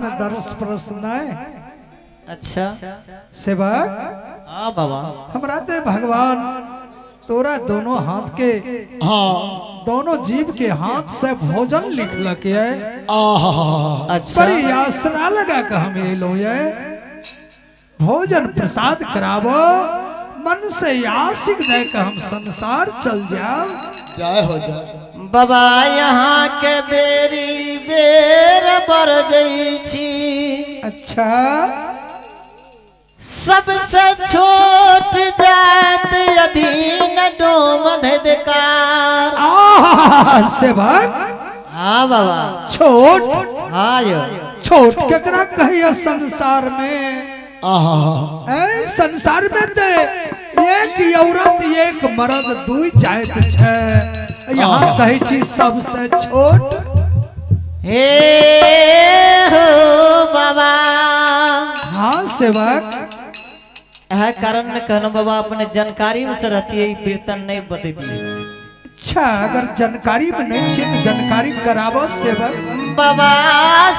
में दर्श प्रश्न है। अच्छा सेवक। हाँ बाबा। हमरा ते भगवान तोरा दोनों हाथ के, हाँ दोनों जीव के हाथ से भोजन लिखलक है। अच्छा। बड़ी आसरा लगा के हम एलो है, भोजन प्रसाद करावो, मन से आशिक दे के हम संसार चल जाओ। जय हो जय बाबा। यहाँ के बेरी बेर बर जई छी। अच्छा। सबसे छोट जात अधीन डोम धधकार। सेवक। हाँ बाबा। छोट। हाँ यो छोट केकरा कहिए संसार में? ए संसार में ते एक औरत एक मर्द दुई जात छे, यहाँ कहे छी सबसे छोट। हे हो बाबा। हाँ सेवक। यह कारण ने कहना बाबा अपने जानकारी में से रहती है कीर्तन नहीं बतेती। अच्छा, अगर जानकारी में नहीं छे तो जानकारी करावो सेवक। बाबा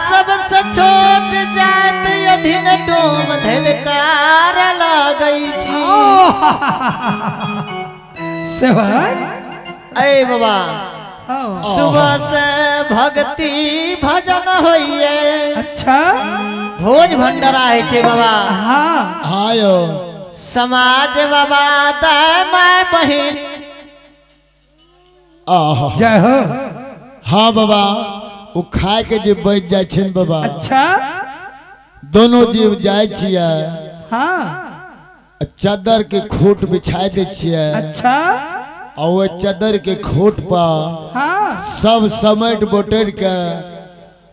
सबसे छोट जात अधीन डोम धधकार लगई छी। सेवक। अरे बाबा सुबह से भक्ति भजन होइए। अच्छा। भोज भंडारा है छे बाबा। हाँ हाँ यो समाज बाबा दाय my बहिन। जय हो। हाँ बाबा, वो खाए के जे बच जाए छे बाबा। अच्छा। दोनों जीव जाए छिए। हाँ। चादर के खोट बिछाए दे छिए। अच्छा। और वो चादर के खोट पर हाँ सब समेट बोटर के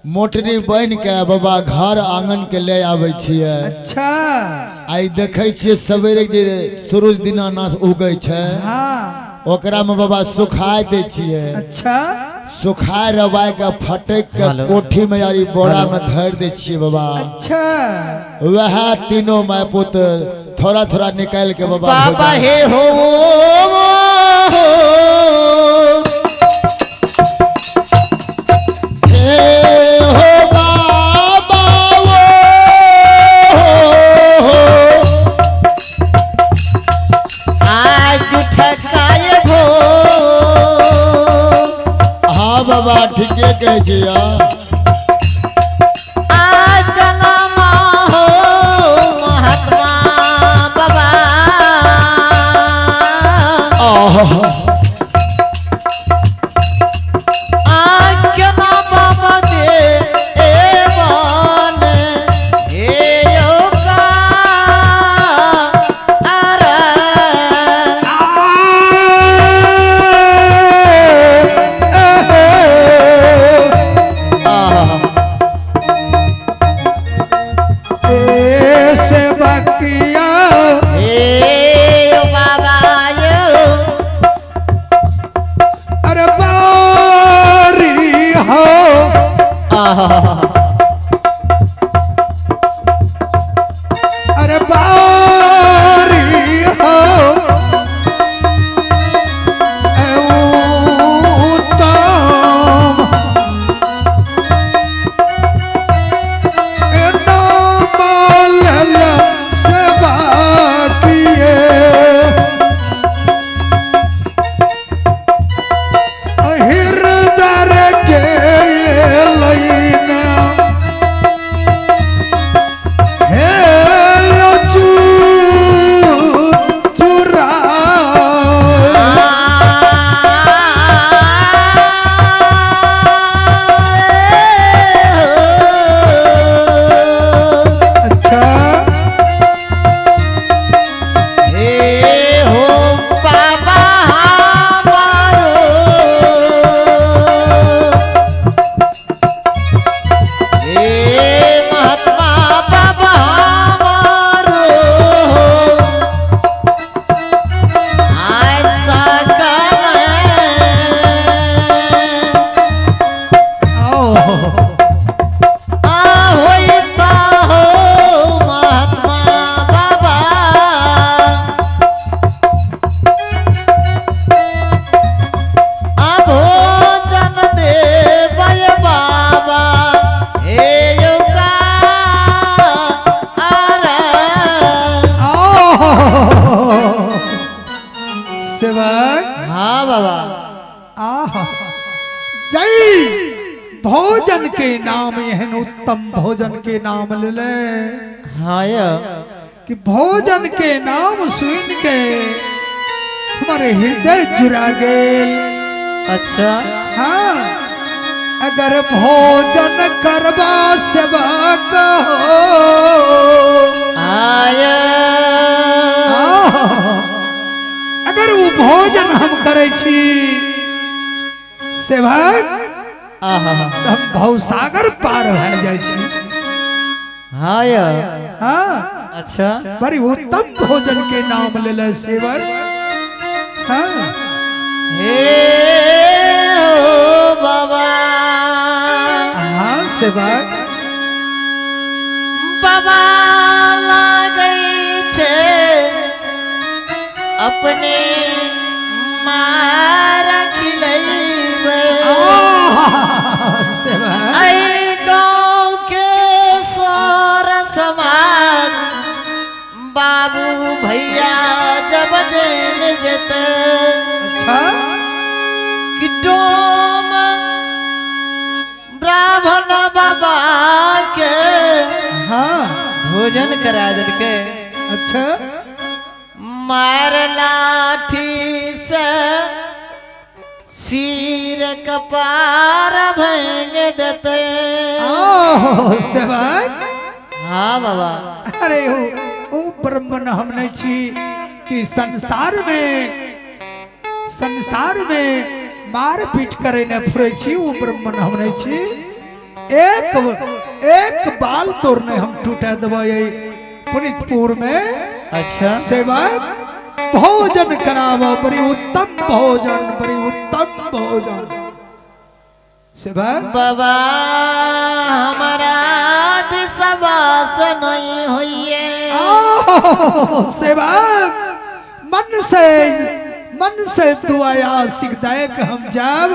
मोटरी बन के बाबा घर आंगन के ले आवे छिए। अच्छा। आई देखे छिए सवेरे जे सूरज दीनानाथ उगे छे। हाँ। ओकरा में बाबा सुखाए दे छिए। अच्छा। सुखाए रवाए के फटक के कोठी में यारी बोरा में धर दे छिए बाबा। अच्छा। वह तीनों my पुत्र थोड़ा थोड़ा निकाल के बाबा बाबा हे हो हो बाबा वो हो। आज उठकाय भो। हाँ बाबा ठीके कहे छियै। आज जनम हो महात्मा बाबा। उत्तम भोजन के नाम ले ले। हाँ कि भोजन के नाम सुन के हमारे हृदय जुड़ा गेल। अच्छा हाँ अगर भोजन करबा सेवा कहो आया। अगर वो भोजन हम करे छी सेवक हम भवसागर पार भए जाय छी। हाँ हाँ अच्छा बड़ी उत्तम भोजन के नाम ले ले सेवक। हाँ हे ओ बाबा। हाँ सेवक बाबा लागै छे अपने मार खिलैबै ऐ गाँव के सर समाज बाबू भैया जब जैन जेतै। अच्छा कि डोम ब्राह्मण बाबा के हाँ भोजन करा देलकै। अच्छा मार लाठी से सिर कपार भंग देते। सेवक हाँ बाबा। अरे ओ ब्राह्मण हम नहीं छी कि संसार में मार पीट करे न फुरे छी। वो ब्राह्मण हम नहीं छी। एक एक बाल तोड़ने हम टूटा देबै पुनितपुर में। अच्छा सेवक भोजन करावो बड़ी उत्तम भोजन, बड़ी उत्तम भोजन सेवक। बाबा हमारा विश्वास नहीं होइए। सेवक मन से दुआया सिखदायक हम जाब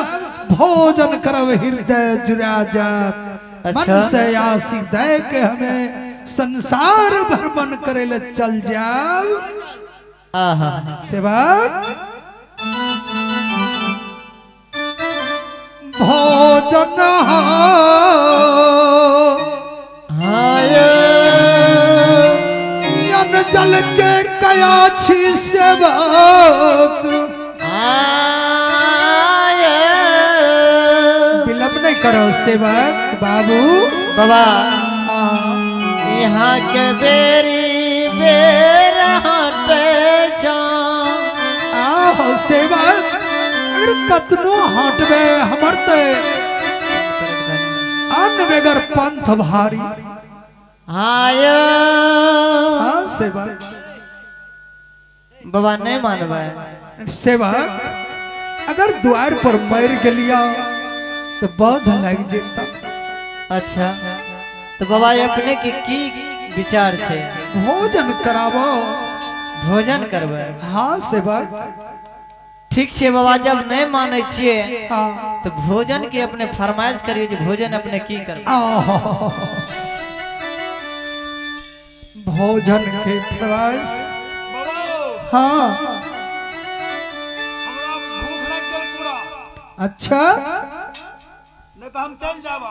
भोजन करब हृदय जुड़ा जात। अच्छा। मन से आसिखदायक हमें संसार भ्रमण करे ले चल जाब। सेवक भोजन अन जल के कया छी सेवक। विलंब नहीं करो सेवक बाबू। बाबा यहाँ के बेरी बेर हटे आहो सेवक अगर कतनो हटबे हमर ते अन्न बगैर पंथ भारी। आयो हाँ सेवक बाबा नहीं मानबे। सेवक अगर द्वार पर मर गलिया तो बध लग जेता। अच्छा तो बाबा अपने के की विचार छे? भोजन कराबो। भोजन करबे? हाँ सेवक ठीक छे बाबा। जब नहीं माने छिए हाँ। तो भोजन के अपने फरमाइश करिए जे भोजन अपने की करबे। भोजन के फरमाइश। हाँ भूख लग गेल पूरा। अच्छा नहीं तो हम चल जाब।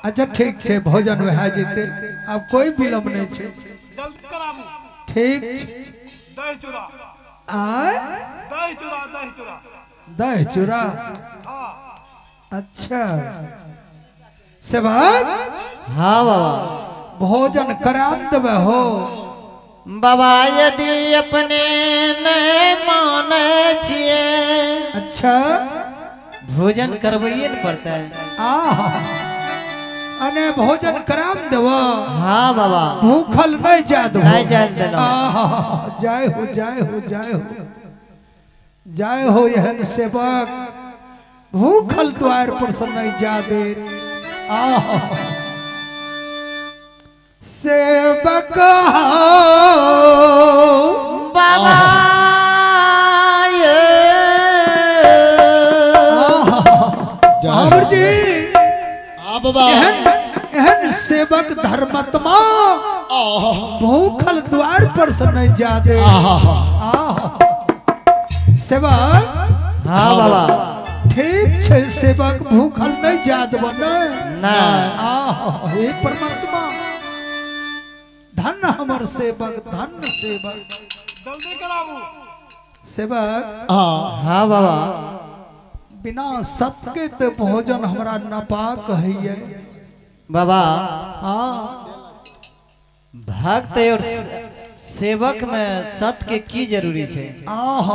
अच्छा ठीक छे भोजन वह जेते अब कोई विलंब नहीं छे। जल्दी कराबू। ठीक छे। दही चूड़ा। आय दही चूड़ा। दही चूड़ा। दही चूड़ा। हाँ अच्छा सेवक। हाँ बाबा भोजन करा देबे हो। बाबा यदि अपने नहीं माने छिए। अच्छा भोजन करबैये न पड़ता है। आहा अने भोजन करा देबो। हाँ बाबा भूखल नहीं जा देबो। नहीं जा देलो। आहा जय हो जय हो जय हो जय हो एहन सेवक भूखल द्वार पर से नहीं जा दे। आहा सेवक बाबा बाबर जी बाबा एहन सेवक धर्मात्मा भूखल द्वार पर से नहीं जा दे। सेवक। हाँ बाबा ठीक छै सेवक भूखल नहीं जा देबो नहीं ना। आह हे परमात्मा धन हमर सेवक धन सेवक। जल्दी कराबू सेवक। हाँ हाँ बाबा बिना सत के ते भोजन हमरा नापाक है बाबा। हाँ भक्त और सेवक में सत के की जरूरी है? आह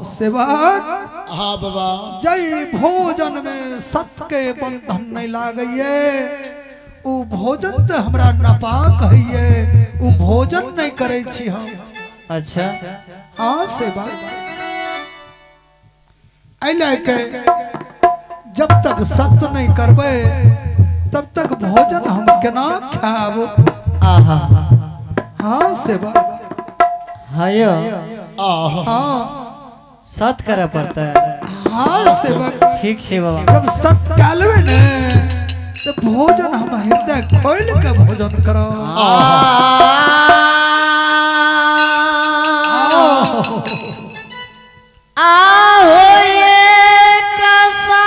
सेवक। हाँ बाबा जय भोजन में सत के बंधन नहीं लागइए उ भोजन तो हमरा नापाक है उ भोजन नहीं करे छी हम। अच्छा हाँ सेवक एहि लए के जब तक सत नहीं करबै तब तक भोजन हम केना खायब। आहा हाँ सेवक। हाँ यो हाँ सत करे पड़ता है। हाँ सेवक ठीक छे बाबा। जब सत कए लेबै ने तो भोजन हम हृदय खोल के भोजन करब। आहो एक साथ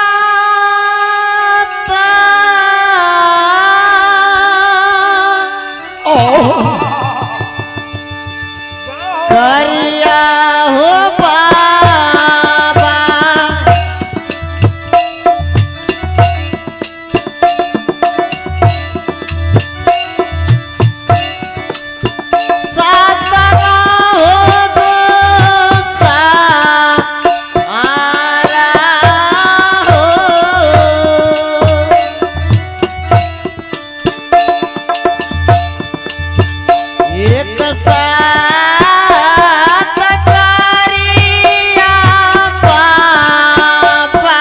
करिया हो बाबा सात हो दोसा आरा हो एक साथ करिया बाबा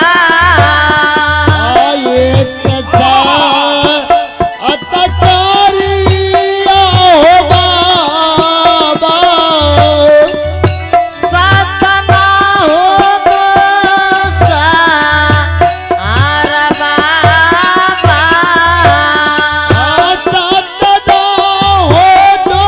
एक साथ करिया हो बाबा सात ना हो दोसा आरा बाबा सत ना हो दो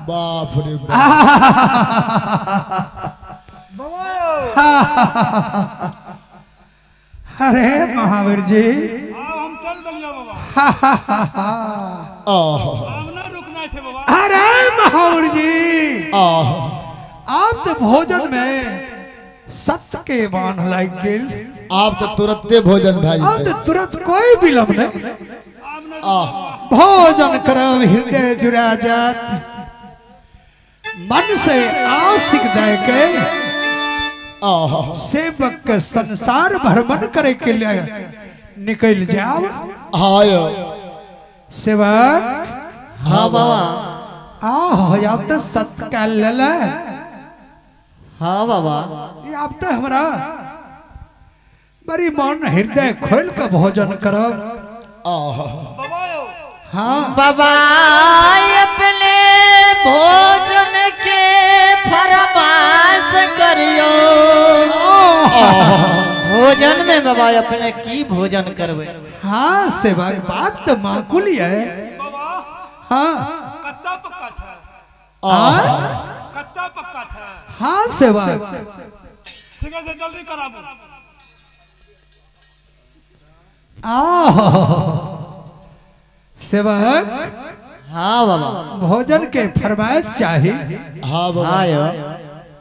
बाप रे बाप। अरे महावीर जी हम चल दिया बाबा। हम ना रुकना छे बाबा। अरे महावीर जी आप तो भोजन में सत्य के बांध लाग गेल। आप तो तुरंते भोजन भाई। आप तो तुरंत कोई विलंब नहीं। भोजन करब हृदय जुड़ा जात, मन से आशिक दे के सेवक के संसार भ्रमण करे के लिए निकल जाओ। सेवक हाँ बाबा। आहो आप तो सत्य का लल। हाँ बाबा आप तो हमारा बड़ी मन हृदय खोल के भोजन करब। हाँ बाबा अपने भोजन के फरमाइश करियो। भोजन में बाबा अपने की भोजन करवे। हाँ सेवक बात तो माकुल है। बाबा हाँ कच्चा पक्का था। कच्चा पक्का था। हाँ सेवक ठीक है जल्दी कराबू। आहो सेवक हाँ बाबा भोजन के फरमाइश चाहिए। हाँ बाबा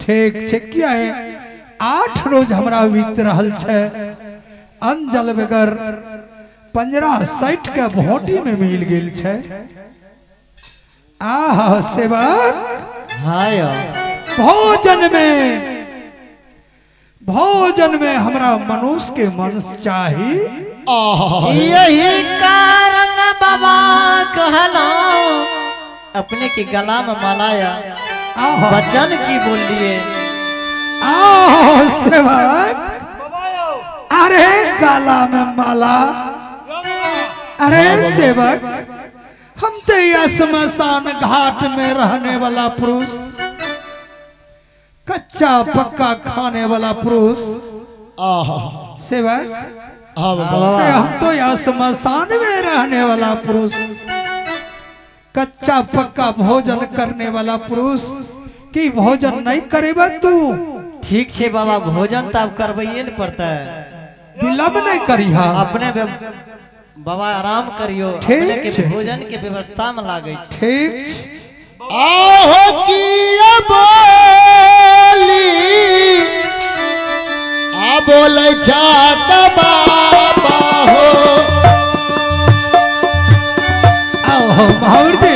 ठीक छे। क्या है 8 रोज हमरा बीत रहल छे अन्न जल बगैर पंजरा सैट के भोटी में मिल गेल छे। आह सेवक हाँ भोजन में हमरा मनुष्य के मन चाहिए। यही कारण बाबा कहला अपने के गला में मालाया वचन की बोल दिए। आहो सेवक अरे गला में माला। अरे सेवक हम तो शमशान घाट में रहने वाला पुरुष, कच्चा पक्का खाने वाला पुरुष। सेवक हम तो यहाँ शमशान में रहने वाला पुरुष, कच्चा पक्का भोजन करने वाला पुरुष की भोजन नहीं करेबा तू। ठीक छे बाबा भोजन तो अब करबे न पड़ता है। विलंब नहीं करी। हाँ अपने बाबा आराम करियो। ठीक के भोजन के व्यवस्था में लागे। ठीक आहो की बोली आ बोले जात बाबा हो। आओ महावीर जी